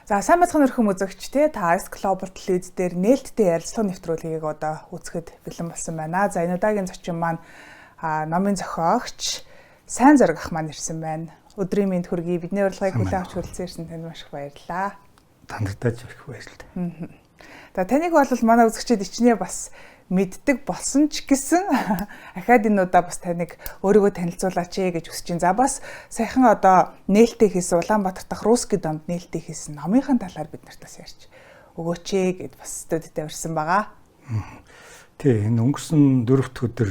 За, сайн байцгаана, өрхөм үзэгч те, та Ice Global телевиз дээр нээлттэй ярилцлага нэвтрүүлгийг одоо үзэхэд бэлэн болсон байна. За, энэ удаагийн зочин маань номын зохиогч Сайн Зориг ах маань ирсэн байна. Өдрийн мэнд хүргэе. Бидний урилгыг хүлээн авч хүрэлцэн ирсэн танд маш их баярлалаа. Тандагдаж их баярлалаа. За, таныг бол манай үзэгчид ичнээ бас мэддэг болсон ч гэсэн ахаад энэ удаа бас таныг өөрийгөө танилцуулаач ээ гэж хүсэж байна. За, бас саяхан одоо нээлттэй хийсэн, Улаанбаатар дахь Русский домд нээлттэй хийсэн номынхын талаар бид нарт бас ярьж өгөөч ээ гэд бас студид авирсан байгаа. Тий, энэ өнгөрсөн дөрөвт өдөр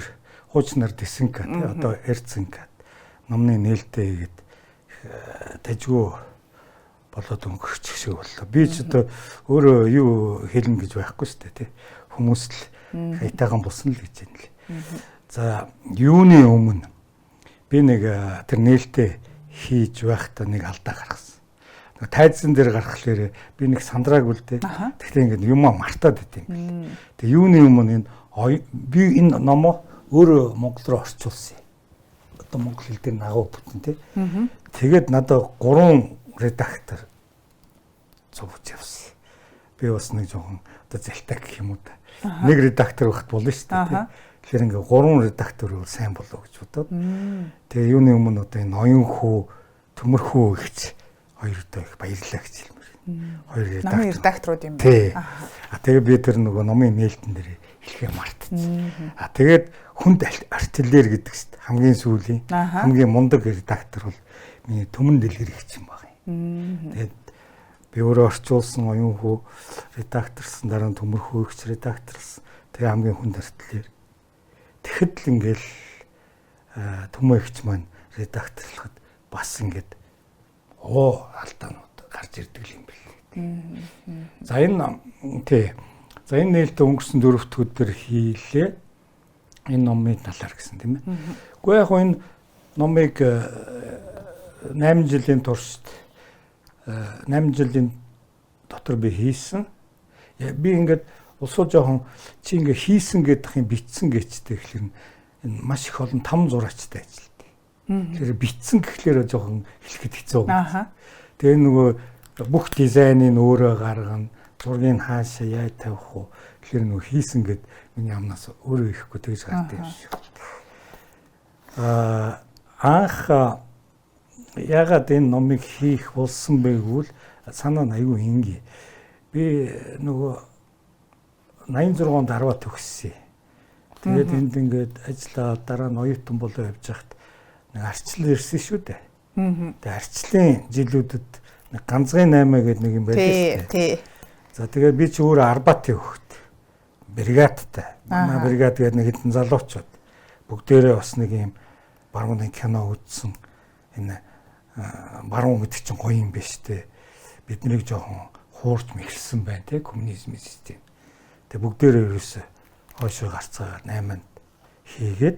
хуучнаар Десенка, тий, одоо Эрценка номны нээлттэй хийгээд дажгүй болоод өнгөрчих шиг боллоо. Би ч одоо өөрөө юу хэлнэ гэж байхгүй шүү дээ, тий. Хүмүүс л хайтайхан болсон л гэж байна л. За, юуны өмнө би нэг тэр нээлттэй хийж байхдаа нэг алдаа гаргасан. Нэг тайзан дээр гаргахлаар би нэг сандраагүй л дээ. Гэхдээ ингээд юмаа мартаад байт юм бэл. Тэгээ юуны өмнө энэ би энэ номоо өөрөө монгол руу орчуулсан юм. Одоо монгол хэл дээр нагуу бүтэн, тий. Тэгээд надад 3 редактор зовж явсан. Би бас нэг жоохон одоо зэлтаг гэх юм уу та. Нэг редактор байхад болно шүү дээ, тий. Тэгэхээр ингээ 3 редактор өөр сайн болоо гэж бодоод. Тэгээ юуны өмнө одоо энэ ноён хүү, төмөрхүү ихч хоёртой их баярлалаа гэж хэлмээр байна. Хоёр редактор. Номын редакторууд юм байна. А тэгээ би тэр нөгөө номын нээлтэн дээр хэлхээ мартчихсан. А тэгээд хүнд артиллери гэдэг шүү дээ. Хамгийн сүүлийн, хамгийн мундаг редактор бол миний төмөн дэлгэр ихч юм байна. Тэгээд би өөрөө орчуулсан, оюун хүү редакторсан, дараа нь төмөрхүү ихч редакторлсан. Тэгээ хамгийн хүнд артиллери. Тэгэхэд л ингээл төмөө ихч маань редакторлоход бас ингээд алдаанууд гарч ирдэг юм бэл. За, энэ, тий. За, энэ нээлтээ өнгөрсөн дөрөвт өдөр хийлээ. Энэ номын талаар гэсэн, тийм ээ. Гэхдээ яг энэ номыг 8 жилийн туршид, 8 жилийн дотор би хийсэн. Би ингээд улсуу жоохон чи ингээ хийсэн гэдэг юм бичсэн гэжтэй гэхлээр энэ маш их олон там зураачтай ажилтдаг. Тэгэхээр бичсэн гэхлээр жоохон хэлэхэд хэцүү. Тэгээ нөгөө бүх дизайныг өөрөө гаргана, зургийг хаашаа яаж тавих уу? Тэгэхээр нөгөө хийсэн гэд миний амнаас өөрөө ихгүй тэгж гардаг юм шиг. Анх ягаад энэ номыг хийх болсон бэ гэвэл санаа нь аюу энгийн. Би нөгөө 86 онд 10-аа төгссөн. Тэгээд энд ингээд ажиллаад, дараа нь оюутан болоо явж байхад нэг арчлал ирсэн шүү дээ. Тэгээд арчлалын жилүүдэд нэг ганцхан 8 гэдэг нэг юм байлаа шүү дээ. За, тэгээд би чи өөрөө Арбатын хөхт бригадтай. Манай бригад гэдэг нэг хэдэн залуучууд бүгдээрээ бас нэг юм барууны кино үзсэн. Энэ баруун гэдэг чинь гоё юм биш үү? Бид нарыг жоохон хуурч мэхэлсэн байна, те, коммунизмын систем. Тэгээ бүгдээрээ ерөөсө хойшоо гарцаагаад 8-нд хийгээд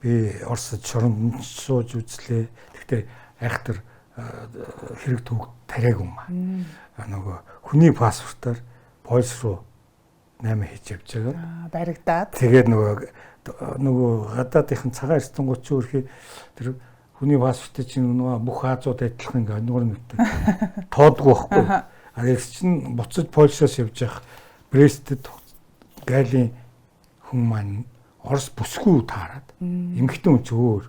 би Оросд шоронд сууж үзлээ. Гэхдээ айхтар хэрэг төг тариагүй юм аа. Нөгөө хүний паспортоор Польш руу 8 хийж явж байгаа. Баригдаад. Тэгээд нөгөө гадаадынхан цагаан эрдэнгуут чи өрхий тэр хүний паспортыг чинь нөгөө бүх Азууд адилхан ингээ нуур нүтэ тоодгүй байхгүй. А тэгс чинь буцаж Польшоос явж явах Брестэд Галийн хүн маань Орос бүсгүй таарад, эмэгтэй хүн чи өөр,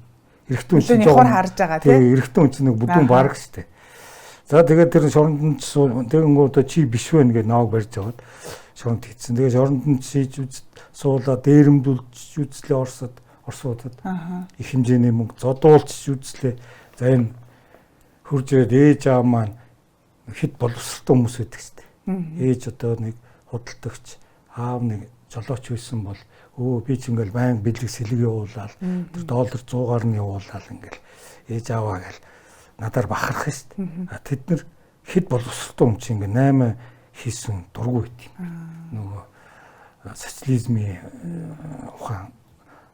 эрэгтэй хүн чинь жоохон харж байгаа, тий. Эрэгтэй хүн чинь нэг бүдүүн бараг штэ. За, тэгээд тэр шоронд нь тэгэнгүүт одоо чи биш вэ гэж нааг барьж аваад шоронд хийцэн. Тэгээд шоронд нь шийж үз суулаа, дээрэмдүүлж үзлээ Оросод, Оросуудад. Их хэмжээний мөнгө зодуулж үзлээ. За, энэ хурж ирээд ээж аав маань хэд боловсролтой хүмүүс байдаг штэ. Ээж одоо нэг худалдагч, аав нэг жолооч байсан бол өө би ч ингээл баян бэлэг сэлэг явуулаад, тэр доллар 100-аар нь явуулаад, ингээл ээж ааваа гэл надаар бахарх штэ. А тэд нар хэд боловсролтой юм чи ингээ 8 хийсэн дургүй байт юм. Нөгөө социализмын ухаан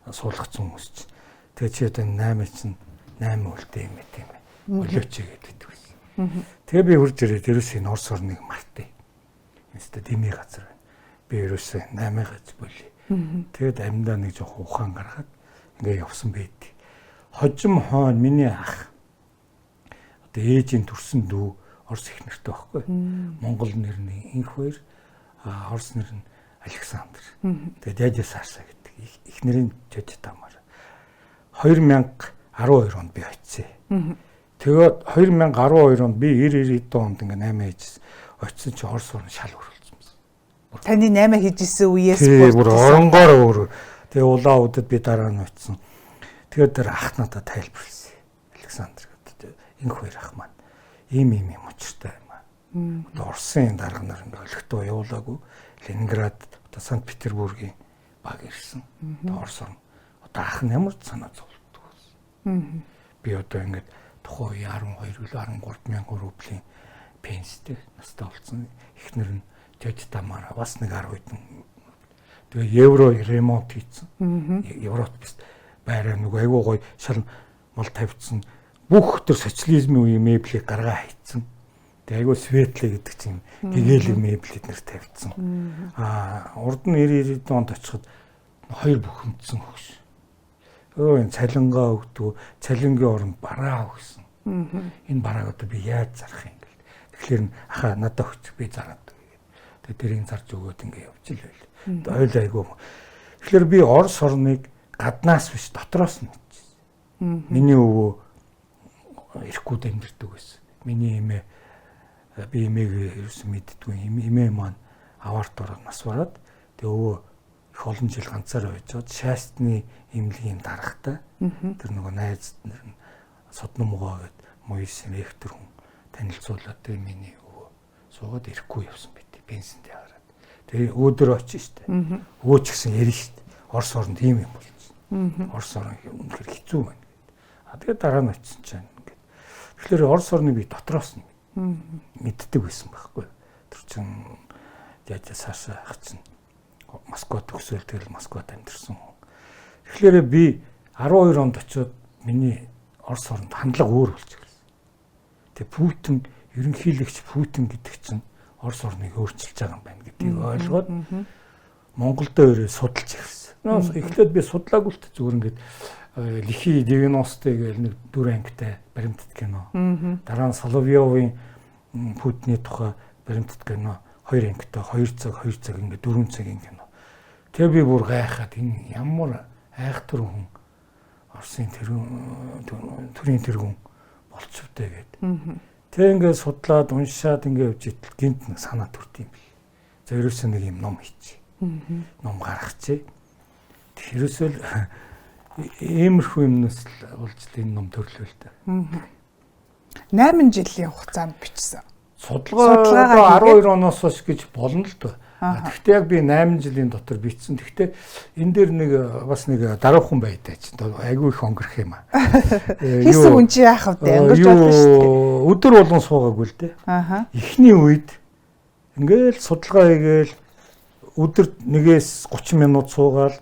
суулгацсан хүмүүс чинь. Тэгээ чи одоо 8 чинь 8 үлдээ юм тийм ээ. Болооч гэдэг байсан. Тэгээ би хурж ирээд ерөөсөө энэ Орос орныг мартъя. Энэстэй дэмий газар байна. Би ерөөсөө 8 гаж болъё. Тэгээд амьдаа нэг жоох ухаан гаргаад ингээ явсан байд. Хожим хойно миний ах одоо ээжийн төрсөн дүү Орос их нэртэй байхгүй. Монгол нэр нь Инх хоёр, Орос нэр нь Александр. Тэгээд дядя Саша гэдэг эхнэрийн тётя Тамара. 2012 онд би очив. Тэгээд 2012 онд би 90 90 онд ингээ 8 хийжсэн. Очисон чи Орос орн шал өөрчлөсөн байсан. Таны 8 хийжсэн үеэс бүр оронгоор өөр. Тэгээ улаан үдэд би дараа нь очисон. Тэгээд тэр ах надад тайлбарласан. Александр гэдэг инх хоёр ах маань ийм ийм юм учиртай юм аа. Одоо Оросын дарга нар ингээ олигтой явуулаагүй. Ленинград одоо Санкт Петербургийн баг ирсэн. Одоо Орос орн одоо ах нь ямар ч санаа зовлтдог байсан. Би одоо ингээд тухайн үеийн 12 илүү 13 мянган рублийн пенстэй настай болсон. Эхнэр нь тётя Тамара бас нэг 10 хэдэн. Тэгээ евро ремонт хийцэн. Европ байраа нөгөө айгуу гоё шал мал тавьчихсан. Бүх төр социализмын үеийн меблийг гаргаа хийцэн. Тэгээ айгуу светлэ гэдэг чинь гэгээлэг мебел эднэр тавьчихсан. Аа урд нь 90 90 онд очиход хоёр бухимдсан хөгш. Өө энэ цалингаа өгдгөө, цалингийн оронд бараа өгсөн. Энэ барааг одоо би яаж зарах юм гэл. Тэгэхээр ахаа надад өгч би зараад өгье гэд. Тэгээ тэрийг зарж өгөөд ингээ явж л байл. Ойл айгуу. Тэгэхээр би Орос орныг гаднаас биш дотроос нь мэдчихсэн. Миний өвөө ирэхгүйд амьдэрдэг байсан. Миний эмээ би эмээг ерөөсөн мэддэггүй. Эмээ маань аваарт ороод нас бараад тэгээ өвөө их олон жил ганцаараа байж байгаад шаастны эмнэлгийн даргатай тэр нөгөө найз нар нь Содномугаа гэд Моисын ректор хүн танилцуулаад тэгээ миний өвөө суугаад ирэхгүй явсан байт. Пенсэнд яарад. Тэгээ өөдөр очиж штэ. Өвөө ч гэсэн ярина штэ. Орос оронд ийм юм болчихсон. Орос орон үнэхээр хэцүү байна гэд. А тэгээ дараа нь очисон чинь ингээд. Тэгэхээр Орос орныг би дотроос нь мэддэг байсан байхгүй. Тэр чин дядя Саша ах чинь Москвад төгсөөл тэгэл Москвад амьдэрсэн хүн. Тэгэхээр би 12 онд очиод миний Орос оронд хандлага өөр болж эхэлсэн. Тэгээ Путин ерөнхийлөгч Путин гэдэг чинь Орос орныг өөрчилж байгаа юм байна гэдгийг ойлгоод Монголд өөрөө судалж эхэлсэн. Эхлээд би судлаагүй л зүгээр ингээд Лихи 90-т гээл нэг дөрөв ангитай баримтат кино. Дараа нь Соловьевын Путиний тухай баримтат кино 2 ангитай 2 цаг 2 цаг ингээд 4 цагийн кино. Тэгээ би бүр гайхаад энэ ямар айхтар хүн Оросын төрийн тэргүүн болчихвдээ гээд. Тэгээ ингээд судлаад уншаад ингээд явж итэл гинт нэг санаа төрд юм бэл. За ерөөсөө нэг юм ном хийчих. Ном гаргачих. Тэг ерөөсөө л иймэрхүү юмнаас л болж л энэ ном төрлөө л дээ. 8 жилийн хугацаанд бичсэн. Судалгаа 12 оноос хойш гэж болно л доо. Тэгэхдээ яг би 8 жилийн дотор бичсэн. Тэгэхдээ энэ дээр нэг бас нэг даруухан байдаа чинь айгүй их өнгөрөх юм аа. Хийсэн хүн чи яах вэ? Өнгөрч болно шүү дээ. Өдөр болгон суугаагүй л дээ. Эхний үед ингээл судалгаа хийгээл өдөрт 1-ээс 30 минут суугаал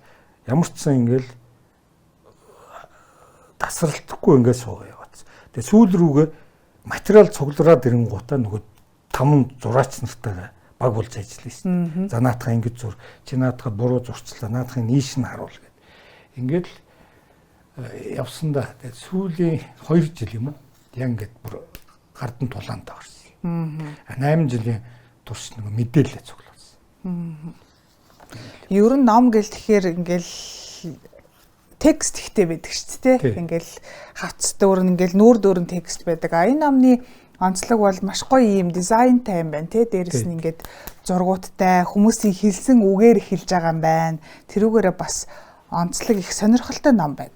ямар ч сан ингээл тасралтгүй ингээд суугаа яваадсан. Тэгээ сүүл рүүгээ материал цуглараад ирэнгуутаа нөгөө 5 зураач нартайгаа баг болж ажиллана шүү дээ. За наадхаа ингэж зур, чи наадхаа буруу зурчлаа, наадхын нийш нь харуул гэд. Ингээд л явсан да. Тэгээд сүүлийн 2 жил юм уу? Яг ингээд бүр гардан тулаанд орсон. 8 жилийн турш нөгөө мэдээлэл цуглуулсан. Ер нь ном гэл тэгэхээр ингээл текст ихтэй байдаг шүү дээ. Ингээл хавцс дүүрэн ингээл нүүр дүүрэн текст байдаг. А энэ номны онцлог бол маш гоё ийм дизайнтай юм байна те. Дээрэс нь ингээд зургуудтай хүмүүсийн хэлсэн үгээр эхэлж байгаа юм байна. Тэрүүгээрээ бас онцлог их сонирхолтой ном байна.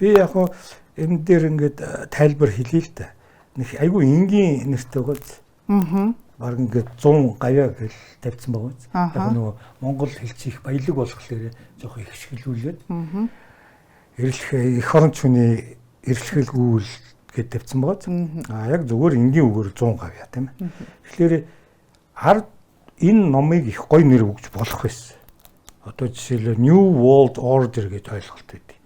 Би яг хуу энэ дээр ингээд тайлбар хэлье л та. Нэг айгүй энгийн нэртэй байгааз. Аа. Бараг ингээд 100 гавьяа гэл тавьсан байгаа биз. Яг нөгөө Монгол хэлч их баялаг болохоор жоох их шиглүүлээд. Аа. Эрэлх эх оронч хүний эрэлхэл гүйл гэд тавьсан байгаа. Аа яг зүгээр энгийн үгээр 100 гавьяа тийм ээ. Тэгэхээр ард энэ номыг их гоё нэр өгч болох байсан. Одоо жишээлбэл New World Order гэж ойлголт байдаг.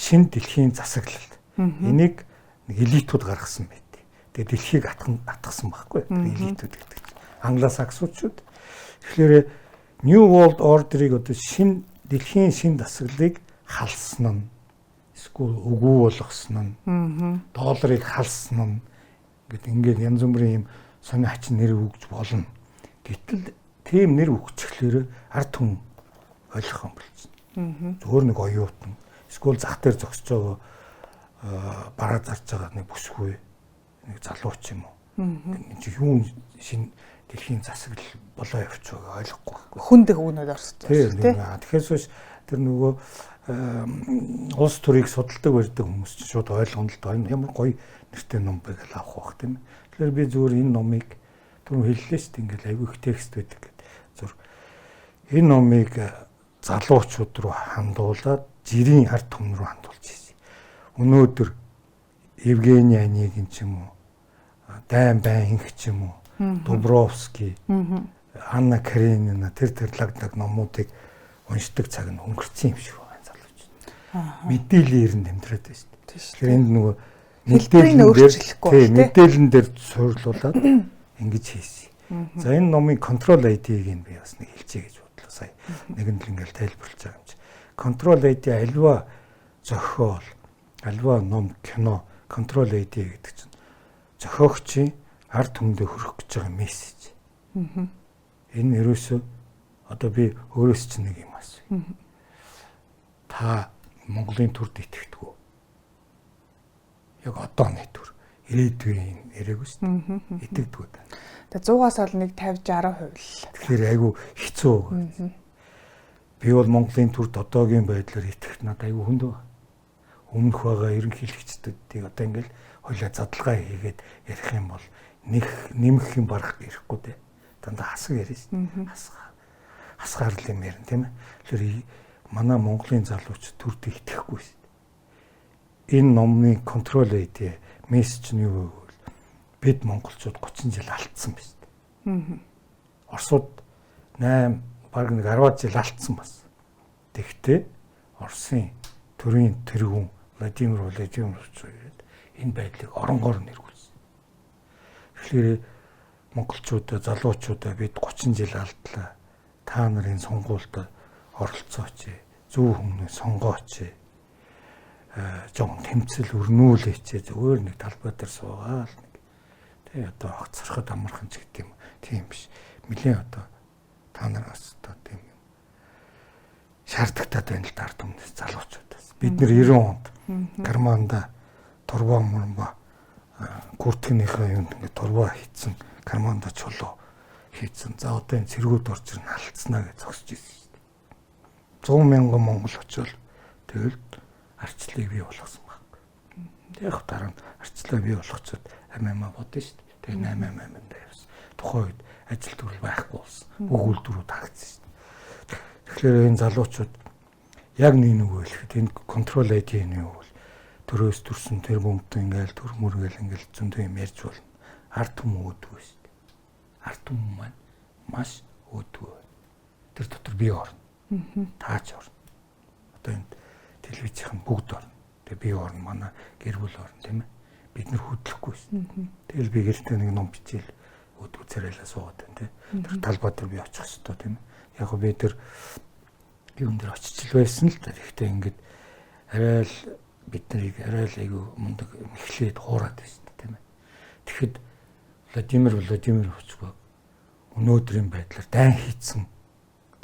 Шинэ дэлхийн засаглал. Энийг нэг элитүүд гаргасан байт. Тэгээ дэлхийг атгсан байхгүй. Элитүүд гэдэг чинь англосаксуучууд. Тэгэхээр New World Order-ыг одоо шинэ дэлхийн шинэ засаглалыг халсан нь эсвэл үгүй болгосон нь долларыг халсан нь Ингээд янз бүрийн юм сони хачин нэр өгж болно. Гэтэл тийм нэр өгчихлөөр ард түмэн ойлгох юм болчихно. Зөвхөн нэг оюутан эсвэл зах дээр зогсож байгаа бараа зарж байгаа нэг бүсгүй нэг залууч юм уу. Энэ чи юу шинэ дэлхийн засаглал болоо явчих байгааг ойлгохгүй байхгүй. Хүндэх үгнүүд орсож байна тийм. Тэгэхээр сүүш тэр нөгөө улс төрийг судалдаг барьдаг хүмүүс чинь шууд ойлгоно л доо. Энэ ямар гоё нэртэй ном бэ гэж авах бах тийм. Тэгэхээр би зүгээр энэ номыг түрүү хэллээ шүү дээ. Ингээл айгүй их текст байдаг гэдэг. Зүр энэ номыг залуучууд руу хандуулад жирийн ард түмэн рүү хандуулж ирсэн. Өнөөдөр Евгений Онегин ч юм уу, Дайн Байн инх ч юм уу, Дубровский, Анна Каренина тэр лагдаг номуудыг уншдаг цаг нь өнгөрцөн юм шиг байна залуучууд. Мэдээллийн эрэнд амьдраад байна шүү дээ. Тэгэхээр энд нөгөө мэдээлэл өөрчлөхгүй тийм мэдээлэн дээр суйрлуулад ингэж хийсэн. За энэ номын Control ID-г нь би бас нэг хэлчихье гэж бодлоо сая. Нэгэнд л ингээл тайлбарлаж байгаа юм чи. Control ID альва зохиол, альва ном, кино Control ID гэдэг чинь зохиогчийн ард түмэндээ хүрэх гэж байгаа мессеж. Энэ ерөөсөө одоо би өөрөөс чинь нэг юм асууя. Та Монголын төрд итгэдэг үү? Яг одооны төр. Ирээдүйн яриаггүй шүү дээ. Итгэдэг үү? Тэгээ 100-аас бол нэг 50 60% л. Тэгэхээр айгүй хэцүү. Би бол Монголын төрд одоогийн байдлаар итгэх надад айгүй хүнд байна. Өмнөх байгаа ерөнхийлөгчдүүдийг одоо ингээл хойлоо задалгаа хийгээд ярих юм бол нэг нэмэх юм барах ирэхгүй дээ. Дандаа хасаг яриа шүү дээ. Хасгаар л юм ярина тийм ээ. Тэгэхээр манай Монголын залуучууд төрд итгэхгүй шүү дээ. Энэ номны Control ID мессеж нь юу вэ гэвэл бид монголчууд 30 жил алдсан байна шүү дээ. Оросууд 8 баг нэг 10 жил алдсан бас. Тэгтээ Оросын төрийн тэргүүн Владимир Владимирович ирээд энэ байдлыг оронгоор нэргүүлсэн. Тэгэхээр монголчуудаа залуучуудаа бид 30 жил алдлаа. Та нарын сонгуульд оролцооч, зөв хүмүүний сонгооч. Жохон тэмцэл өрнүүлээч, зүгээр нэг талбай дээр суугаал нэг. Тэ одоо огцорход амархан ч гэдэг юм. Тийм биш. Нилээн одоо та нараас одоо тийм юм шаардлагатай байна л да ард түмнээс залуучуудаас. Бид нэр 90 онд Карманда турбо мурмба гүртгэнийхээ юунд ингээд турбо хийцэн, Карманда чулуу хийцэн. За одоо энэ цэргүүд орж ирнэ алдснаа гэж зогсож ирсэн шүү дээ. 100 мянган монгол очивол тэгэл арчлыг бий болгосон баг. Яг дараа нь арчлаа бий болгочоод амиа бодно шүү дээ. Тэгээ 888 дээр явсан. Тухайн үед ажил төрөл байхгүй болсон. Бүх үйлдвэрүүд хаагдсан шүү дээ. Тэгэхээр энэ залуучууд яг нэг нөгөө хэлэхэд энэ Control ID нь юу бол төрөөс төрсөн тэр бомбт ингээл төр мөргээл ингээл зөндөө юм ярьж болно. Ард түмэн өөдгөө шүү дээ. Ард түмэн маань маш өөдгөө. Тэр дотор би орно. Таач орно. Одоо энэ телевизийнхэн бүгд орно. Тэгээ би орно, манай гэр бүл орно тийм ээ. Бид нар хөдлөхгүй шүү дээ. Тэгэл би гэртээ нэг ном бичээл өөдгөө царайлаа суугаад байна тийм. Тэр талбай дээр би очих ёстой тийм ээ. Яг би тэр юун дээр очиж л байсан л та. Тэгэхдээ ингээд арай л бид нарыг арай л айгүй мундаг мэхлээд хуураад байна шүү дээ тийм ээ. Тэгэхэд Владимир Владимирович өнөөдрийн байдлаар дайн хийцэн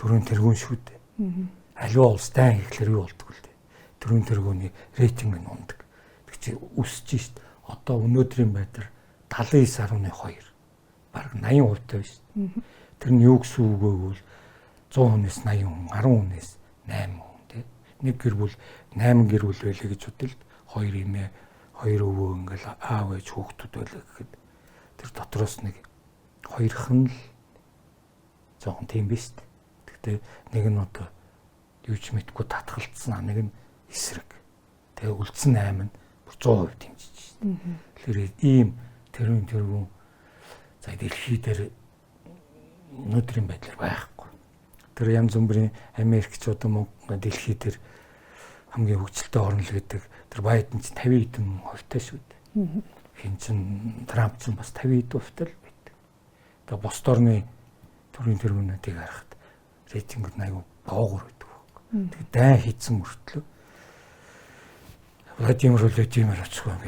төрийн тэргүүн шүү дээ. Аливаа улс дайн хийхлээр юу болдог вэ? Төрийн тэргүүний рейтинг нь ундаг. Тэг чи өсөж шít. Одоо өнөөдрийн байдлаар 79.2 бараг 80% таа шүү дээ. Тэр нь юу гэсэн үг вэ гэвэл 100 хүнээс 80 хүн, 10 хүнээс 8 хүн тий. Нэг гэр бүл 8 гэр бүл байлаа гэж бодъё л 2 эмээ, 2 өвөө ингээл аав ээж хүүхдүүд байлаа гэхэд тэр дотроос нэг хоёрхан л жоохон тийм биш үү. Тэгтээ нэг нь одоо юу ч мэдгүй татгалцсан, нэг нь эсрэг. Тэгээ үлдсэн 8 нь бүр 100% дэмжиж шээ. Тэгэхээр ийм тэрүүн тэргүүн за дэлхий дээр өнөөдрийн байдлаар байхгүй. Тэр янз бүрийн Америкч одоо Монгол дэлхий дээр хамгийн хөгжилтэй орн л гэдэг тэр Байден ч 50 хэдэн хувьтай шүү дээ. Хин чин Трамп ч бас 50 хэдэн хувьтай л байдаг. Тэгээ бусд орны төрийн тэргүүнүүдийг харахад рейтингүүд айгүй доогуур байдаг байхгүй. Тэгээ дайн хийцэн мөртлөө Владимир Владимирович юм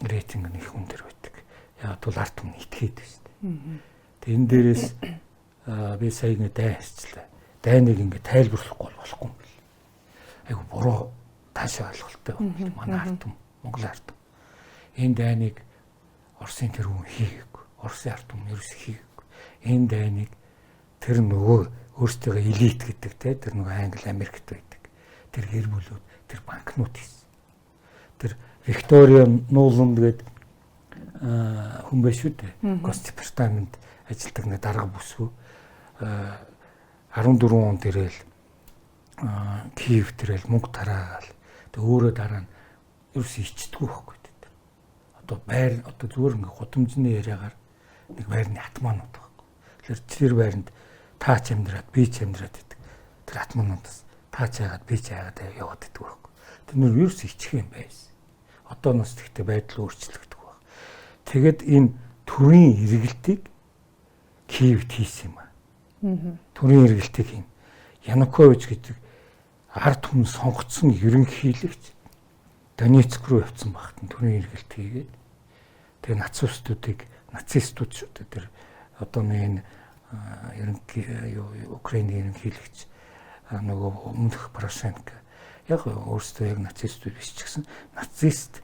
рейтинг нь их өндөр байдаг. Яг бол ард түмэн итгээд байна шүү дээ. Тэг энэ дээрээс би сая ингэ дайн харьцлаа. Дайныг ингэ тайлбарлахгүй болохгүй юм бэл. Айгу буруу таашаа ойлголттой байна. Манай ард түмэн, Монгол ард түмэн. Энэ дайныг Оросын тэргүүн хийгээгүй. Оросын ард түмэн ерөөс хийгээгүй. Энэ дайныг тэр нөгөө өөрсдөө элит гэдэг те тэр нөгөө Англи, Америкт байдаг. Тэр гэр бүлүүд, тэр банкнууд хийсэн. Тэр Виктория Нуланд гэдэг хүн байж шүү дээ. Госдепартамент ажилтдаг нэг дарга бүсгүй 14 онд ирээл Киев тэрэл мөнгө тараагаал. Тэг өөрөө дараа нь ерөөс ичдэггүй байхгүй тэр. Одоо байр одоо зүгээр ингээ гудамжны яриагаар нэг байрны атманууд байхгүй. Тэгэхээр тэр байранд та ч амьдраад би ч амьдраад байдаг. Тэр атмануудаас та ч яагаад би ч яагаад яваад байдаг байхгүй. Тэр нөр ерөөс ичих юм байсан. Одоо нас тэгтээ байдал өөрчлөгдөх байх. Тэгэд энэ төрийн эргэлтийг Киевт хийсэн юм аа. Төрийн эргэлтийг хийн. Янукович гэдэг ард түмэн сонгоцсон ерөнхийлөгч Донецк руу явцсан багт нь төрийн эргэлт хийгээд тэгээ нацистууд шүү дээ. Тэр одоо нэг ерөнхий Украины ерөнхийлөгч нөгөө өмнөх Порошенко яг өөрсдөө яг нацистууд биш ч гэсэн нацист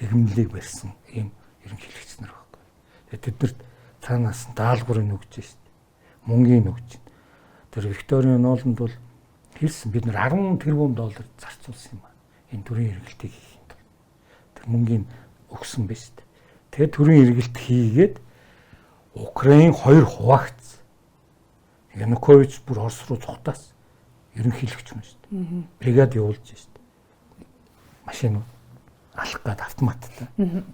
дэгмлийг барьсан ийм ерөнхийлөгч нар байхгүй. Тэгээ тэднэрт цаанаас нь даалгаврыг өгч шít. Мөнгийг өгч. Тэр Виктория Нуланд бол хэлсэн бид нар 10 тэрбум доллар зарцуулсан юм аа. Энэ төрийн эргэлтийг хийх юм. Тэр мөнгийг өгсөн биз дээ. Тэгээ төрийн эргэлт хийгээд Украин хоёр хуваагдсан. Янукович бүр Орос руу цухтаас ерөнхийлөгч юм шүү дээ. Бригад явуулж шүү дээ. Машин алах гад автоматтай.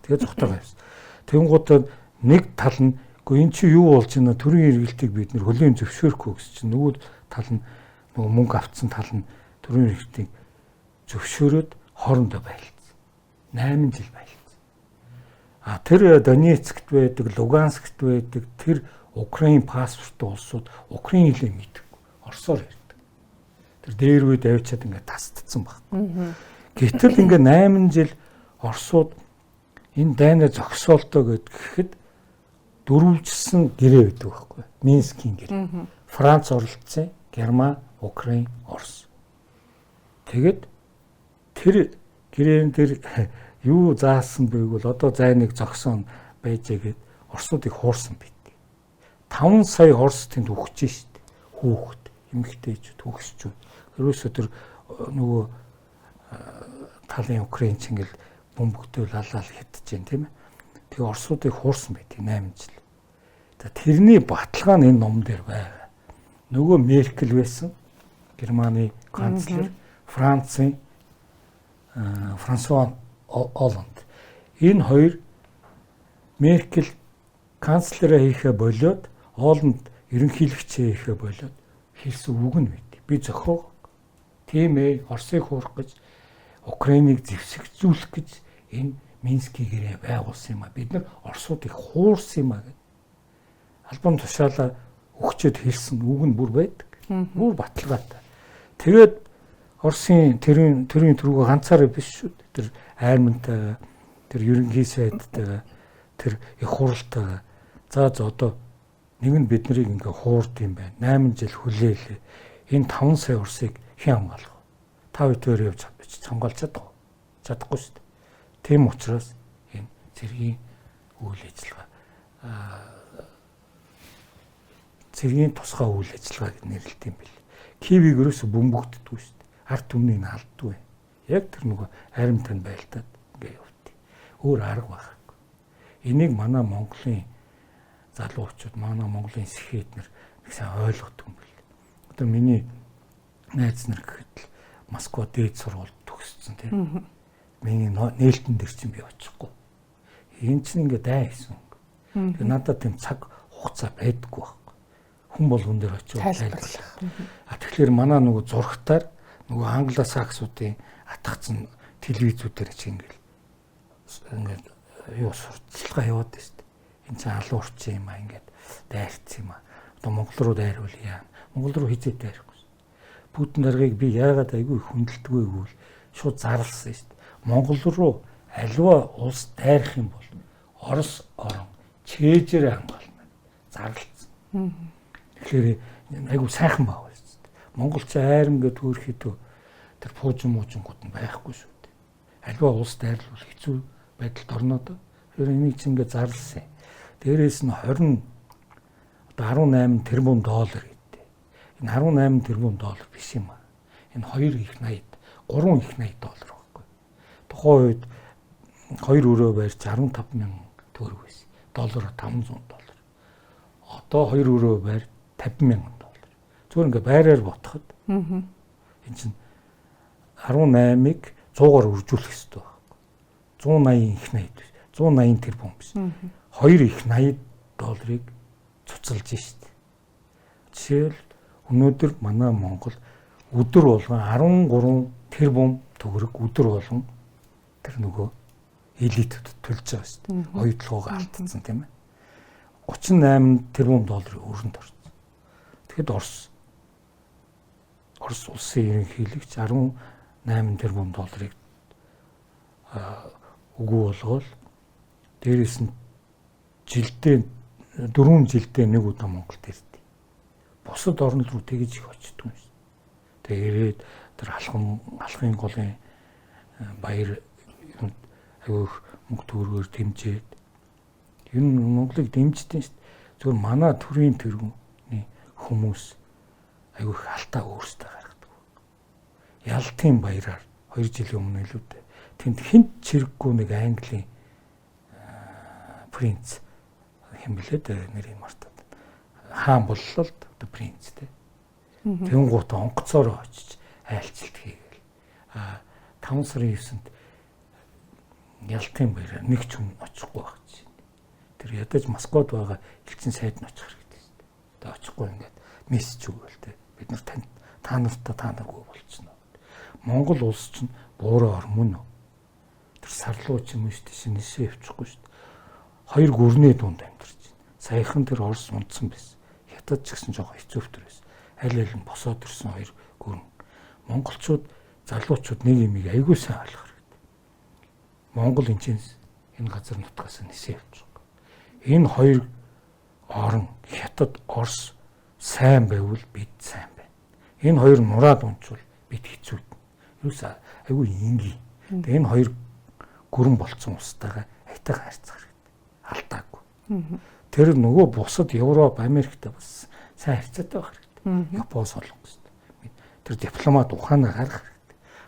Тэгээ цухтаага явсан. Тэнгуудаа нэг тал нь үгүй эн чи юу болж байна? Төрийн эргэлтийг бид нэр хөлийн зөвшөөрөхгүй гэсэн чинь нөгөө тал нь нөгөө мөнгө автсан тал нь төрийн эргэлтийг зөвшөөрөөд хоорондоо байлцсан. 8 жил байлцсан. А тэр Донецкт байдаг, Луганскт байдаг тэр Украин паспорттой улсууд Украин хэлээ мэддэг. Оросоор ярьдаг. Тэр дээр үед авчиад ингээд тасдсан баг. Гэтэл ингээд 8 жил Оросууд энэ дайнаа зогсоолтоо гэхэд дөрвөлжсөн гэрээ байдаг байхгүй. Минскийн гэрээ. Франц оролцсон, Герман, Украин, Орос. Тэгэд тэр гэрээн дээр юу заасан бэ гэвэл одоо зайныг зогсоон байжээ гэд Оросуудыг хуурсан байт. 5 сая Орос тэнд үхэж шít. Хүүхэд, эмэгтэйчүүд, хөгсчүүд. Ерөөсөө тэр нөгөө талын Украин ч ингээл бөмбөгтэй лалаал хэдэж जैन тийм ээ. Тэгээ Оросуудыг хуурсан байт 8 жил. За тэрний баталгаа нь энэ ном дээр байгаа. Нөгөө Меркель байсан, Германы канцлер, Францын Франсуа Олланд. Энэ хоёр Меркель канцлераа хийхэ болиод, Олланд ерөнхийлөгчөө хийхэ болиод хэлсэн үг нь байт. Би зохиог. Тийм ээ, Оросыг хуурах гэж Украиныг зэвсэгцүүлэх гэж энэ Минскийн гэрээ байгуулсан юм а. Бид нар Оросуудыг хуурсан юм а гэд. Албан тушаалаа өгчөөд хэлсэн үг нь бүр байдаг. Бүр баталгаатай. Тэгээд Оросын төрийн төргөө ганцаараа биш шүү дээ. Тэр аймантайгаа, тэр ерөнхий сайдтайгаа, тэр их хуралтайгаа. За одоо нэг нь бид нарыг ингээ хуурд юм байна. 8 жил хүлээлээ. Энэ 5 сая Оросыг хэн хамгаалах вэ? Та хоёр явж хамгаалж чадах уу? Чадахгүй шүү дээ. Тийм учраас энэ цэргийн үйл ажиллагаа цэргийн тусгай үйл ажиллагаа гэж нэрлэдэг юм бэл. Киевийг ерөөсө бөмбөгддөггүй шүү дээ. Ард түмнийг нь алддгүй. Яг тэр нөгөө аримтай байлдаад ингээ явд. Өөр арга байхгүй. Энийг манай Монголын залуучууд, манай Монголын сэхэд нар нэг сайн ойлгодог юм бэл. Одоо миний найз нар гэхэд л Москва дээд сургуульд төгссөн тийм. Миний нээлтэн дээр чинь би очихгүй. Энэ чинь ингээ дайн хийсэн. Тэгээ надад тийм цаг хугацаа байдаггүй байхгүй. Хүн болгон дээр очиж тайлбарлах. А тэгэхээр манай нөгөө зурагтаар нөгөө англосаксуудын атгацсан телевизүүдээр чи ингээл ингээд юу сурталчилгаа яваад байна шүү дээ. Энэ чинь алуу орчин юм а ингээд дайрцсан юм а. Одоо Монгол руу дайрвал яа. Монгол руу хизээ дайрахгүй шүү. Путин даргаыг би яагаад айгүй хүндэлдэггүй гэвэл шууд зарласан шүү дээ. Монгол руу альва улс дайрах юм бол Орос орон чэйжээр хамгаална. Зарлцсан. Тэгэхээр айгу сайхан баг байсан. Монгол ч айрам гэдэг төрхөдөө тэр пуужин муужингууд нь байхгүй шүү дээ. Альва улс дайрлуул хэцүү байдалд орно доо. Тэгэхээр энийг чинь ингээ зарласан. Дээрээс нь 20 одоо 18 тэрбум доллар гэдэг. Энэ 18 тэрбум доллар биш юм аа. Энэ 2 их 80, 3 их 80 доллар байхгүй. Тухайн үед хоёр өрөө барьж 15 мянган төгрөг байсан. Доллараар 500 доллар. Одоо хоёр өрөө байр 50 мянган доллар. Зүгээр ингээ байраар ботход энэ чинь 18-ыг 100-аар үржүүлэх хэрэгтэй байхгүй. 180 их 80 биш. 180 тэрбум биш. 2 их 80 долларыг цуцалж шít. Жишээл өнөөдөр манай Монгол өдөр болгон 13 тэрбум төгрөг өдөр болгон тэр нөгөө элитүүд төлж байгаа шүү дээ. Оюутлогоо алдсан тийм ээ. 38 тэрбум долларын өрөнд орсон. Тэгэхэд Орос улсын ерөнхийлөгч 18 тэрбум долларыг үгүй болгоол дээрээс нь жилдээ 4 жилдээ нэг удаа Монголд ирдэг. Бусад орн руу тэгж их очдөг юм шүү. Тэгээ ирээд тэр алхын голын баяр айгүй их мөнгө төгрөгөөр дэмжиж ер нь Монголыг дэмждэг шүү дээ. Зүгээр манай төрийн тэргүүний хүмүүс айгүй их алдаа өөрсдөө гаргадаг. Ялтын баяраар 2 жилийн өмнө илүү дээ. Тэнд хинт чирэггүй нэг Английн принц хэм блээ дээ нэрийг мартаад. Хаан боллоо л одоо принц те. Тэгэн гут онгоцоор очиж айлчлалт хийгээл. А 5 сарын 9-нд Ялтын баяраар нэг ч хүн очихгүй байх чинь. Тэр ядаж Москвад байгаа элчин сайд нь очих хэрэгтэй шүү дээ. Тэгээ очихгүй ингээд мессеж өгөөл те. Бид нар танд та нартай та наргүй болчихно. Монгол улс чинь буурай ор мөн үү? Тэр сарлуу ч юм уу шүү дээ. Нисээ явчихгүй шүү дээ. Хоёр гүрний дунд амьдарч байна. Саяхан тэр Орос унтсан байсан. Хятад ч гэсэн жоохон хэцүүвтер байсан. Аль аль нь босоод ирсэн хоёр гүрэн. Монголчууд залуучууд нэг юмыг айгүй сайн ойлгох хэрэгтэй. Монгол энэ энэ газар нутгаас нисээ явчих. Энэ хоёр орон Хятад, Орос сайн байвал бид сайн байна. Энэ хоёр нураад унчвал бид хэцүү. Юус айгүй энгийн. Тэгээ энэ хоёр гүрэн болцсон улстайгаа айтайхан харьцах хэрэгтэй. Алдаагүй. Тэр нөгөө бусад Европ, Америктэй бас сайн харьцаатай байх хэрэгтэй. Япон, Солонгос. Тэр дипломат ухаанаа гаргах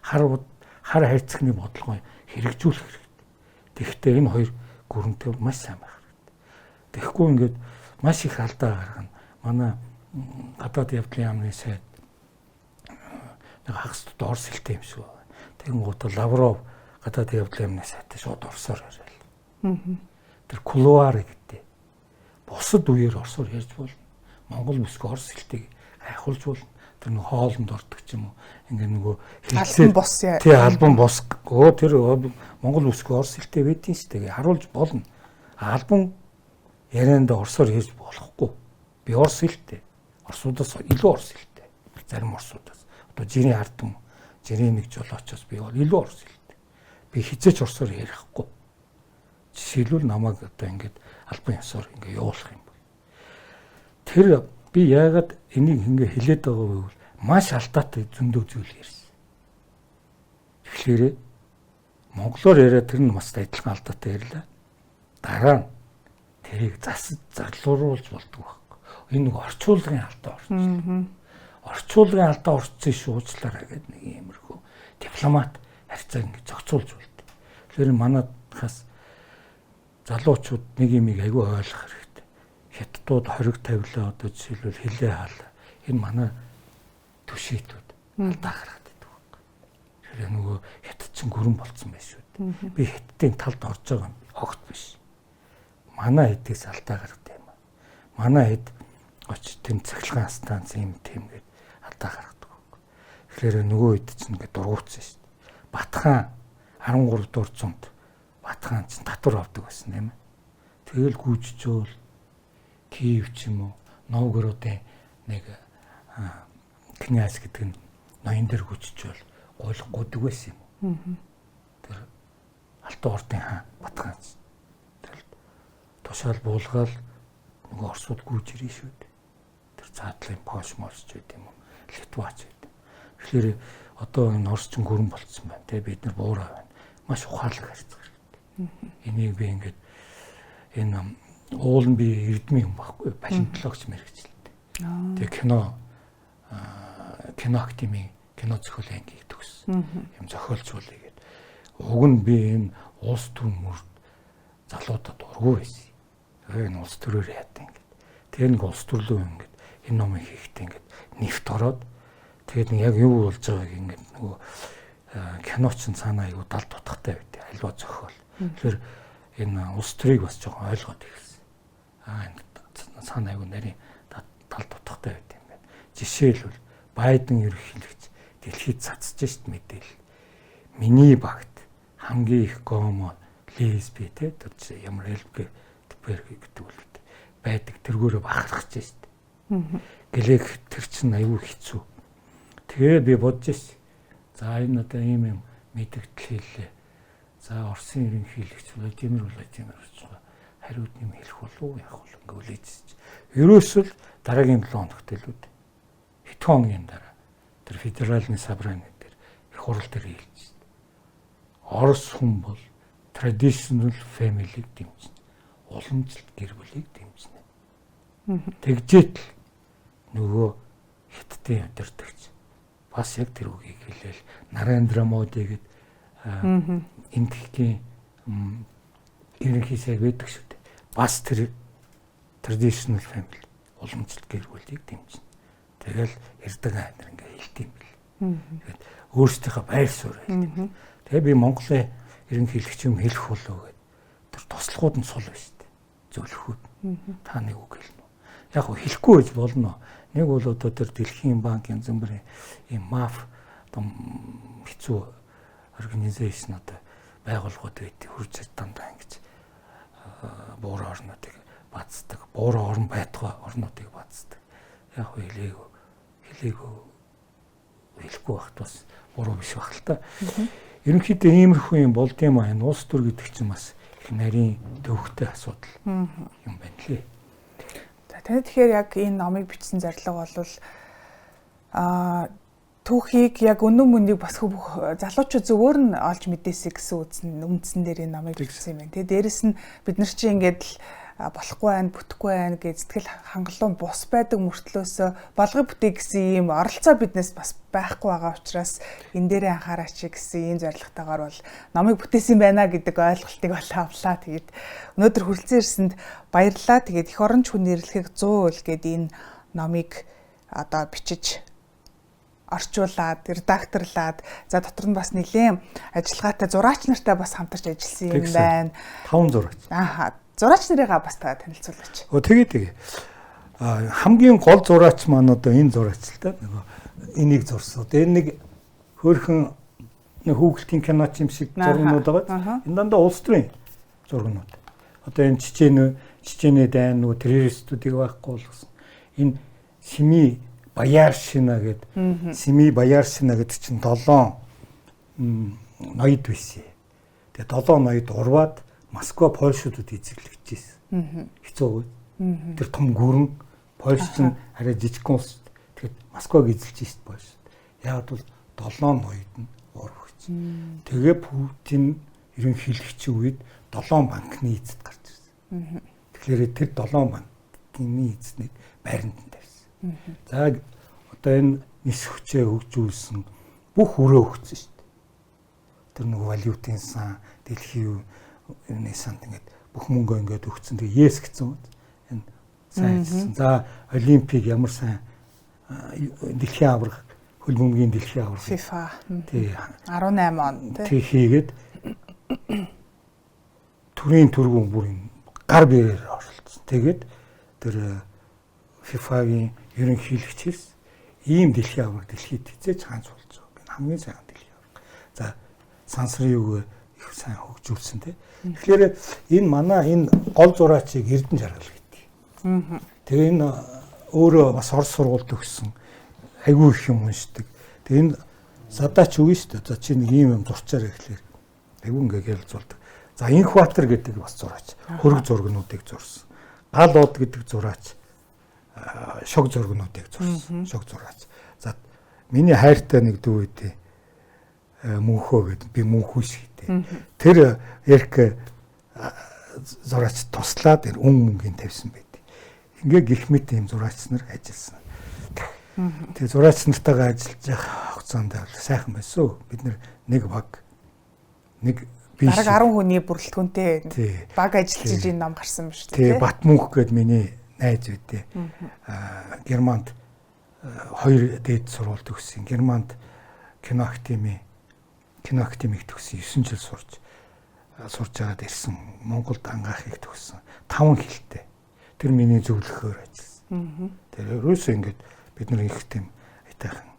хэрэгтэй. Хар хайрцагны бодлогоо хэрэгжүүлэх хэрэгтэй. Тэгэхдээ энэ хоёр гүрэнтэй маш сайн байх хэрэгтэй. Тэгэхгүй ингээд маш их алдаа гаргана. Манай гадаад явдлын яамны сайд нэг хагас дотор Орос хэлтэй юм шиг байна. Тэгэн гут Лавров гадаад явдлын яамны сайдтай шууд орсоор яриад. Тэр кулуар гэдэг. Бусад үеэр орсоор ярьж болно. Монгол бүсгүй орос хэлтэйг гайхуулж болно. Тэр нэг хоолнд ордог ч юм уу. Ингээ нөгөө хэлцээр бус тий албан бус. Өө тэр Монгол бүсгүй орос хэлтэй байдیں шүү дээ. Харуулж болно. Албан ярианда орсоор ярьж болохгүй. Би орос хэлтэй. Орсуудаас илүү орос хэлтэй. Зарим орсуудаас. Одоо жирийн ард түмэн, жирийн нэг жолоочоос би бол илүү орос хэлтэй. Би хизээч орсоор ярихгүй. Жишээлбэл намайг одоо ингээд албан ёсоор ингээ явуулах юм бол. Тэр би яагаад энийг ингээ хэлээд байгаа вэ гэвэл маш алдаатай зөндөө зүйл ярьсан. Тэгэхээр монголоор яриа тэр нь бас адилхан алдаатай ярьлаа. Дараа нь тэрийг засаж залруулж болдог байхгүй. Энэ нэг орчуулгын алдаа орчихсон. Орчуулгын алдаа орчихсон шүү уучлаарай гэдэг нэг иймэрхүү дипломат харьцааг ингэ зохицуулж болдог. Тэгэхээр манайхаас залуучууд нэг юмыг айгүй ойлгох хэрэгтэй. Хятадууд хориг тавилаа одоо жишээлбэл хилээ хаалаа. Энэ манай түшийтүүд алдаа гаргаад байдаг байхгүй. Тэгэхээр нөгөө хятад чинь гүрэн болцсон байх шүү дээ. Би хятадын талд орж байгаа юм огт биш. Манай хэдээс алдаа гаргадаг юм. Манай хэд очиж тэнд цахилгаан станц юм тийм гээд алдаа гаргадаг байхгүй. Тэгэхээр нөгөө хэд чинь ингээд дургуутсан шүү дээ. Батхан 13 дугаар зуунд Батхан чинь татвар авдаг байсан тийм ээ. Тэгэл гүйжчихөөл Киев ч юм уу Новгородын нэг князь гэдэг нь ноён дээр гүйжчихөөл гуйлах байсан юм. Тэр Алтан ордын хаан Батхан чинь. Тэгэл тушаал буулгаал нөгөө Оросууд гүйж ирнэ шүү дээ. Тэр цаатлын Польш мольч гэдэг юм уу, Литвач гэдэг. Тэгэхээр одоо энэ Орос чинь гүрэн болцсон байна те, бид нар буурай байна. Маш ухаалаг харьцах хэрэгтэй. Энийг би ингээд энэ уул нь би эрдмийн юм байхгүй, палеонтологч мэрэгчлээ. Тэгээ кино академийн кино зохиолын ангийг төгссөн. Юм зохиолч болъё гэд. Уг нь би энэ улс төр мөрд залуудад ургуу байсан. Энэ улс төрөөр яадаг ингээд. Тэгээ нэг улс төрлөө ингээд энэ номыг хийхдээ ингээд нэвт ороод тэгээд нэг яг юу болж байгааг ингээд нөгөө кино чинь цаанаа айгу далд утгатай байд. Альва зохиол. Тэгэхээр энэ улс төрийг бас жоохон ойлгоод эхэлсэн. Энэ цаанаа айгу нарийн далд утгатай байд юм байна. Жишээлбэл Байден ерөнхийлөгч дэлхийд цацж шít мэдээлэл. Миний багт хамгийн их гомо, лесби те тэр ямар ЛГБТ гэдэг үл байдаг тэргүүрээ бахархаж шít. Гэлээх тэр чинь аюу хэцүү. Тэгээ би бодож шít. За энэ одоо ийм юм мэдэгдэл хэллээ. За Оросын ерөнхийлөгч Владимир Владимирович хариуд юм хэлэх болов уу яах бол ингээ үлээжсэн. Ерөөсөл дараагийн 7 хоногт илүү хэдхэн хоногийн дараа тэр федеральны собраны дээр их хурал дээр хэлж шít. Орос хүн бол traditional family-г дэмжинэ. Уламжлалт гэр бүлийг дэмжинэ. Тэгжээт л нөгөө Хятадын удирдагч бас яг тэр үгийг хэлээл Нарендра Моди гээд энтхийн ерөнхий сайд байдаг шүү дээ. Бас тэр traditional family уламжлалт гэр бүлийг дэмжинэ. Тэгэл Эрдоган нар ингээ хэлт юм бэл. Тэгээд өөрсдийнхөө байр суурь хэлдэг. Тэгээ би Монголын ерөнхийлөгч юм хэлэх болов гээд тэр туслахууд нь сул байна шүү дээ. Зөвлөхүүд. Та нэг үг хэлнэ үү? Яг хөө хэлэхгүй байж болно. Нэг бол одоо тэр дэлхийн банк янз бүрийн ийм маф одоо хэцүү организашн одоо байгууллагууд байдаг. Хурж дандаа ингэж буурай орнуудыг бацдаг. Буурай орон байтугай орнуудыг бацдаг. Яг хөө хэлээгөө хэлэхгүй байхад бас буруу биш байх л та. Ерөнхийдөө иймэрхүү юм болд юм аа. Энэ улс төр гэдэг чинь бас их нарийн төвхтэй асуудал юм байна лээ. За таны тэгэхээр яг энэ номыг бичсэн зорилго бол түүхийг яг үнэн мөнийг бас бүх залуучууд зөвөр нь олж мэдээсэй гэсэн үндсэн дээр энэ номыг бичсэн юм байна. Тэгээ дээрэс нь бид нар чинь ингээд л болохгүй байна, бүтэхгүй байна гэж сэтгэл хангалуун бус байдаг мөртлөөсөө болгоё бүтээ гэсэн ийм оролцоо биднес бас байхгүй байгаа учраас энэ дээрээ анхаараач гэсэн ийм зорилготойгоор бол номыг бүтээсэн байна гэдэг ойлголтыг бол авлаа. Тэгээд өнөөдөр хүрэлцэн ирсэнд баярлалаа. Тэгээд эх оронч хүн нэрлэхийг 100% гээд энэ номыг одоо бичиж орчуулад, редакторлаад, за дотор нь бас нэлээд ажиллагаатай зураач нартай бас хамтарч ажилласан юм байна. 5 зураач. Аа. Зураач нарыгаа бас та танилцуулаач. Өө тэгээ. Хамгийн гол зураач маань одоо энэ зураач л та. Нөгөө энийг зурсан. Одоо энэ нэг хөөрхөн нэг хүүхэлтийн киноч юм шиг зургнууд байгаа. Энэ дандаа улс төрийн зургнууд. Одоо энэ Чечений дайн нөгөө террористүүдийг байхгүй болгосон. Энэ Семи Баяршина гэдэг Семи Баяршина гэдэг чинь 7 ноёд байсан. Тэгээ 7 ноёд урваад Москва Польшуудад эзэглэгдэж байсан. Хэцүү. Тэр том гүрэн Польш чинь арай жижигхэн улс. Тэгэхээр Москваг эзэлж шít Польш. Яг бол 7 ноёд нь урвагч. Тэгээ Путин ерөнхийлөгчийн үед 7 банкны эзэд гарч ирсэн. Тэгэхээр тэр 7 банкны эзнийг байранд нь тавьсан. За одоо энэ нис хүчээ хөгжүүлсэн бүх өрөө өгсөн шүү дээ. Тэр нэг валютын сан, дэлхийн юуны санд ингээд бүх мөнгө ингээд өгсөн. Тэгээ ес гэсэн үг. Энэ сайн ажилласан. За Олимпик ямар сайн дэлхийн аварга, хөлбөмбөгийн дэлхийн аварга. FIFA. Тий. 18 он тий хийгээд төрийн түргүүн бүр юм гар биеэр оролцсон. Тэгээд тэр FIFA-гийн ерөнхийлөгчээс ийм дэлхийн аварга дэлхийд хизээж хаанч болж байгаа. Хамгийн сайн дэлхийн аварга. За сансрын юуг их сайн хөгжүүлсэн тий. Тэгэхээр энэ манай энэ гол зураачийг Эрдэнэ жаргал гэдэг. Тэгээ энэ өөрөө бас Орос сургуульд төгссөн айгүй их юм уншдаг. Тэгээ энэ задач үгүй шүү дээ. За чи нэг ийм юм зурчаарай гэхлээр айгүй ингээ гялзуулдаг. За Инхбатар гэдэг бас зураач. Хөрөг зургнуудыг зурсан. Гал од гэдэг зураач шог зургнуудыг зурсан. Шог зураач. За миний хайртай нэг дүү үдээ мөнхөө гэдэг би мөнхүүс гэдэг. Тэр Эрк зураач туслаад тэр үн мөнгийн тавьсан байд. Ингээ гих мэт ийм зураач нар ажилласан. Тэгээ зураач нартайгаа ажиллаж явах хугацаанд сайхан байсан. Бид нэг баг нэг бараг 10 хүний бүрэлдэхүүнтэй баг ажиллаж энэ ном гарсан ба шүү дээ. Тий, Батмөнх гээд миний найз үдээ. Германд 2 дээд сургууль төгссөн. Германд кино академи кино академик төгссөн 9 жил сурж байгаад ирсэн. Монголд ангаахыг төгссөн. 5 хэлтэй. Тэр миний зөвлөхөөр ажилласан. Тэр ерөөсөө ингээд бид нар их тийм аятайхан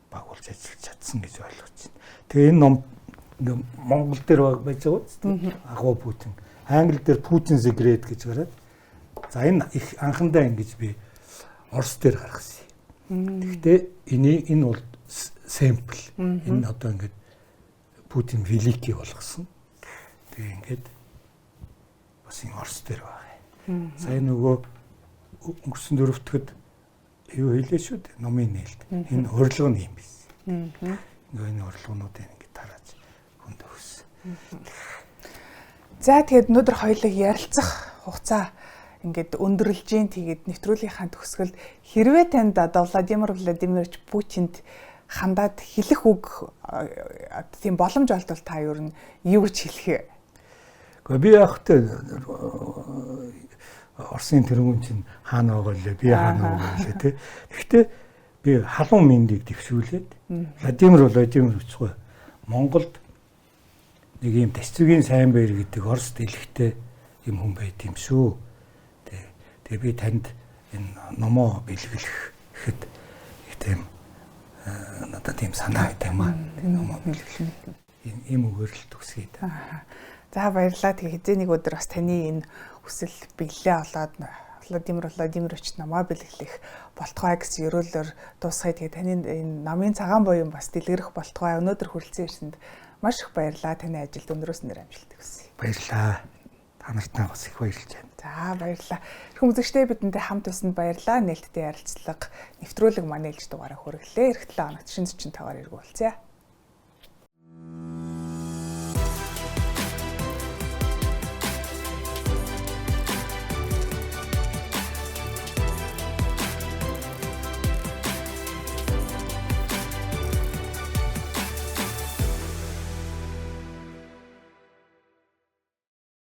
баг болж ажиллаж чадсан гэж ойлгож байна. Тэгээ энэ ном Монгол дээр байж байгаа үст. Агуу Путин. Англи дээр Putin the Great гэж гараад. За энэ их анхандаа ингэж би Орос дээр гаргасан юм. Гэхдээ энэ бол сэмпл. Энэ одоо ингээд Путин великий болгосон. Тэгээ ингээд бас юм Орос дээр байгаа. Сая нөгөө өнгөрсөн дөрөвдөд юу хэлээ шүү дээ. Номын нээлт. Энэ урилга нь юм биш. Ингээ энэ урилгануудыг ингээд тарааж хүнд өгсөн. За тэгээд өнөөдөр хоёулаа ярилцах хугацаа ингээд өндөрлж гин. Тэгээд нэвтрүүлгийнхаа төгсгөлд хэрвээ танд одоо Владимир Владимирович Путинд хандаад хэлэх үг тийм боломж олдвол та ер нь юу гэж хэлэх вэ? Гэхдээ би яг тэ Оросын тэргүүн чинь хаана байгаа лээ, би хаана байгаа лээ тий. Гэхдээ би халуун мэндийг дэвшүүлээд Владимир Владимирович Монголд нэг юм Тасцүгийн сайн баяр гэдэг Орос дэлхтэй юм хүн байт юм шүү. Тэ. Тэгээ би танд энэ номоо бэлгэлэхэд их тийм надад тийм санаа байт юм аа. Тэр номоо бэлгэлнэ. Ийм үгээр л төгсгий. За баярлалаа. Тэгээ хэзээ нэг өдөр бас таны энэ хүсэл бэллээ олоод Владимир Владимирович номоо бэлгэлэх болтугай гэсэн ерөөлөөр дуусгая. Тэгээ таны энэ номын цагаан буян бас дэлгэрэх болтугай. Өнөөдөр хүрэлцэн ирсэнд маш их баярлалаа. Таны ажилд өндрөөс нэр амжилт хүсье. Баярлалаа. Та нартаа бас их баярлж байна. За баярлалаа. Эрхэм үзэгчдээ бидэнтэй хамт байсанд баярлалаа. Нээлттэй ярилцлага нэвтрүүлэг манай ээлж дугаараа хүргэлээ. Эх 7 хоногт шинэ зочинтойгоор эргүүлцгээе.